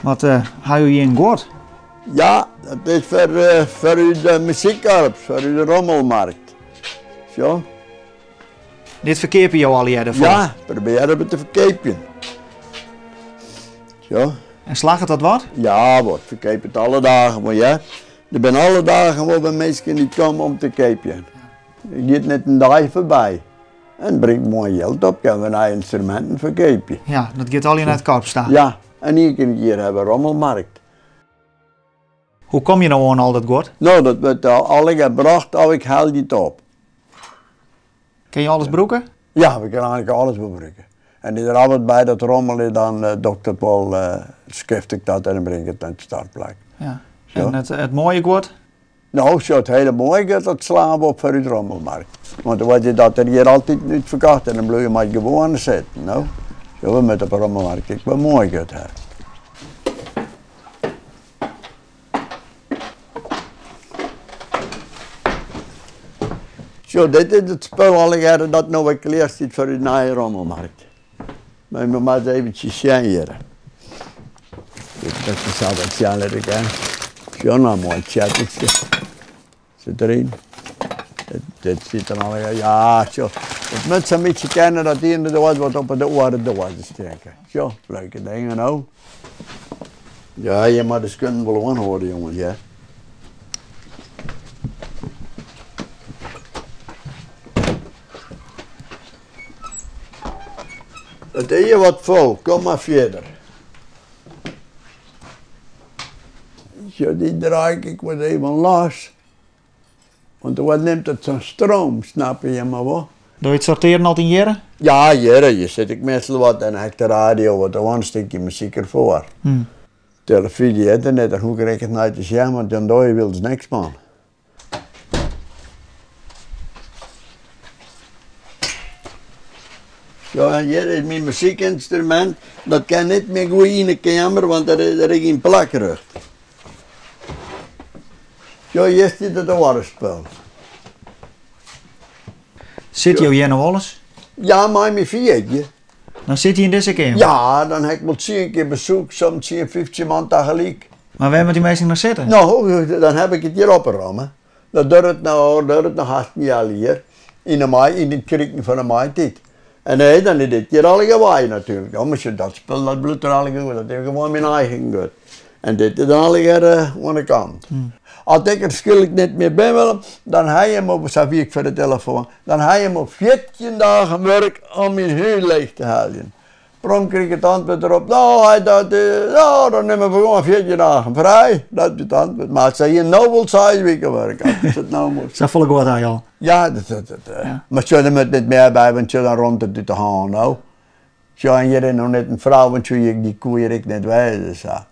Wat ha jo hjir in guod? Ja, dat is foar ús muzykkorps, foar ús rommelmarkt. Zo. Dit ferkeapje jo allegear derfoar? Ja, probearje we te ferkeapjen. Zo. En slagget dat wat? Ja, we ferkeapje it alle dagen wol, ja. Der binne alle dagen wol wer minsken dy't komme om te keapjen. Der giet net in dei foarby. En it bringt moai jild op, kinne we nije ynstruminten ferkeapje. Ja, dat giet allegear nei it korps ta. Ja, en ien kear yn it jier hawwe we rommelmarkt. Hoe komme je no oan al dat guod? No, dat wurdt allegear brocht of ik helje it op. Kinne je alles brûke? Ja, we kinne eigentlik alles wol brûke. En is der al wat by dat rommel is, dan doch ik dat wol, skift ik dat en dan bring ik it nei it startplak. Ja. En it moaie guod? No, sjoch, it hiele moaie guod dat slaan we op foar ús rommelmarkt. Want dan wurdt dat der hjir altyd út ferkocht en dan bliuwe je mei it gewoane sitten, no. Sjoch, we moatte op de rommelmarkt ek wol moai guod ha. Sjoch, dit is it spul allegearre dat no wer klear stiet foar ús nije rommelmarkt. Mar we moatte eventsjes sjen hjir. Dit dat je sa wat sjen litte kin. Sjoch nou, moai tsjetteltsje. Sit deryn. Dit, dit stiet der allegear. Ja, sjoch. It moat sa'n bytsje kinne dat de iene doas wat op de oare doas stean kin. Sjoch, leuke dingen no. Ja, je moatte de skunnen wol oanhâlde, jonges, ja. It is hjir wat fol, kom mar fierder. Sjoch, dy draai ik wat even los. Want oars nimt it sa'n stroom, snappe je mar wol. Dogge je it sortearjen altyd hjirre? Ja, hjirre. Hjir sit ik meastal wat en dan ha ik de radio wat oan, in stikje muzyk derfoar. Telefyzje, ynternet, dêr hoech ik ek net nei te sjen, want dan dogge je wilens niks man. Ja, en hjir is myn muzykynstrumint. Dat kin net mear goed yn de keamer, want der is der ek gjin plak rjocht. Sjoch, hjir stiet it oare spul. Sitte jo hjir no wolris? Ja, mei myn fjirtje. Dan sitte je yn dizze keamer? Ja, dan ha ik wol tsien kear besoek, soms tsien, 15 man tagelyk. Mar wêr moat dy minsken dan sitte? No, dan ha ik it hjir opromme. Dat duorret no, duorret noch hast in healjier. Yn de mei, yn it kriken fan de maitiid. En nee, dan is dit hjir allegear wei natuerlik. Ja, mar sjoch, dat spul dat bliuwt der allegear oer. Dat is gewoan myn eigen guod. En dit is dan allegear oan de kant. As ik der skielk net mear bin, Willem, dan ha jim op, sa wie ik foar de telefoan, dan ha jim op 14 dagen wurk om myn hûs leech te heljen. Prompt krige ik it antwurd derop, no, hy dat, no, dan nimme we gewoan 14 dagen frij. Dat wie it antwurd. Mar se hiene no wol seis wiken wurk, as it no moat. Safolle guod ha je al? Ja, dat, dat, dat, ja. Mar sjoch, der moat net mear by, want sjoch, dan rint it út de hân no. Sjoch, en hjir is noch net in frou, want sjoch, dy koe hjir ek net wêze, sa.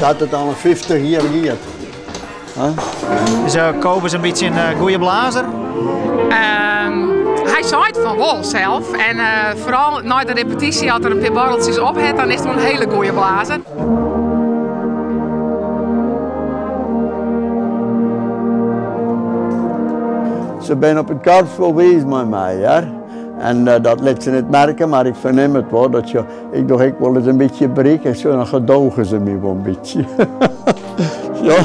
Sa't it al in 50 jier giet. Huh? Is uh, Kobus in bytsje in uh, goede blazer? Um, hy seit fan wol sels. En uh, foaral nei de repetysje, as er in pear borreltsjes op hat, dan is it wol in hiele goede blazer. Se binne op it korps wol wiis mei my, hear. En uh, dat lit se net merke, mar ik fernim it wol. Dat se, ik doch ek wolris in bytsje bryk en sa, dan gedoge se my wol in bytsje. ja.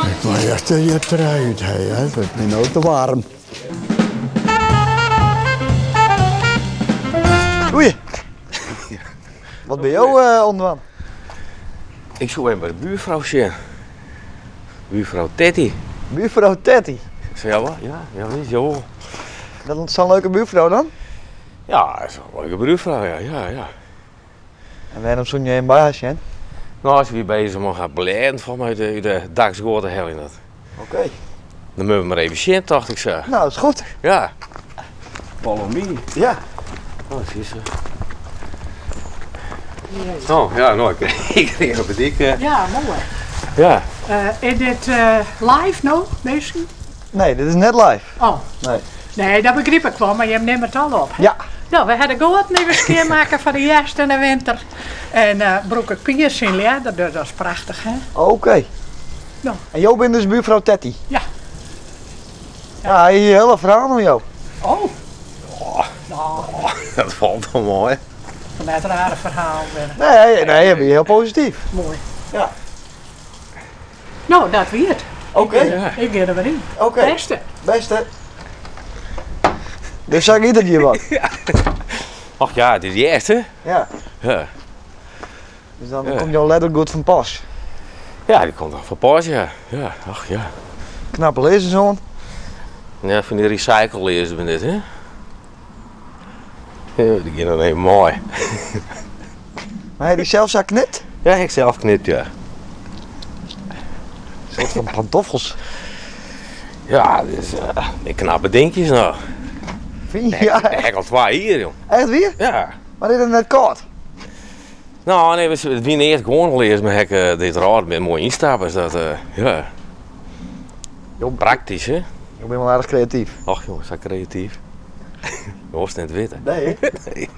Ik wol echt je trui út, hè. Het wurdt my no te waarm. Goeie. Wat binne jo uh, oan it dwaan? Ik soe even by de buurfrou sjen. Buurfrou Tetty. Buurfrou Tetty? Zo ja, ja, ja, wist jo. Dat is sa'n leuke buurfrou dan? Ja, dat is een leuke buurfrou, ja, ja, ja. En wêrom soene je even by har sjen? No, se wie bezich om har blêden fan my út de daksgoat te heljen. Oké. Okay. Dan moatte we mar even sjen, tocht ik sa. Nou, dat is goed. Ja. Follow me. Ja. Oh, zie ze. Oh, ja, no, ik kreeg op de dik. Ja, moai. Ja. Uh, is dit uh, live no, minsken? Nee, dit is net live. Oh. Nee. Nee, dat begryp ik wol, mar jim nimme it al op. Ja. No, we ha de goaten even skjinmakke foar de hjerst en de winter. En eh, brûk ik Pier syn ljedder, dus dat is prachtich, hè? Oké. No. En jo binne dus buurfrou Tetty? Ja. Ja, hy hie hiele ferhalen oer jo. Oh. No, Dat falt wel moai. net rare ferhalen binne. Nee, nee, hy wie hiel posityf. Moai. Ja. No, dat wie it. Oké. Ik gean der wer yn. Oké. Bêste. Bêste. Dus sa giet it hjir wat. Och ja, it is hjerst, hè? Ja. Ja. Dus dan Ja. komt jo ledder goed fan pas. Ja, dy komt dan fan pas, ja. Ja, ach ja. Knappe learzens oan. Ja, fan dy recycle-learzen binne dit, hè? Ja, dy gean dan even mei. Maar ha je dy sels sa knipt? Ja, ha ik sels knipt, ja. Een soort fan pantoffels. Ja, dit is eh, knappe dinkjes no. Fyn je? Ja, Ha ik al twa jier, jong. echt wier? Ja. Mar is it net kâld? No, nee, it wiene earst gewoane learzen, mar ha ik eh, dit rôd met moai ynstappers. Dat, eh, ja. Praktysk, hè? Ik ben wel erg kreatyf. Och jonge, sa kreatyf. Wolst net witte. Nee. Nee.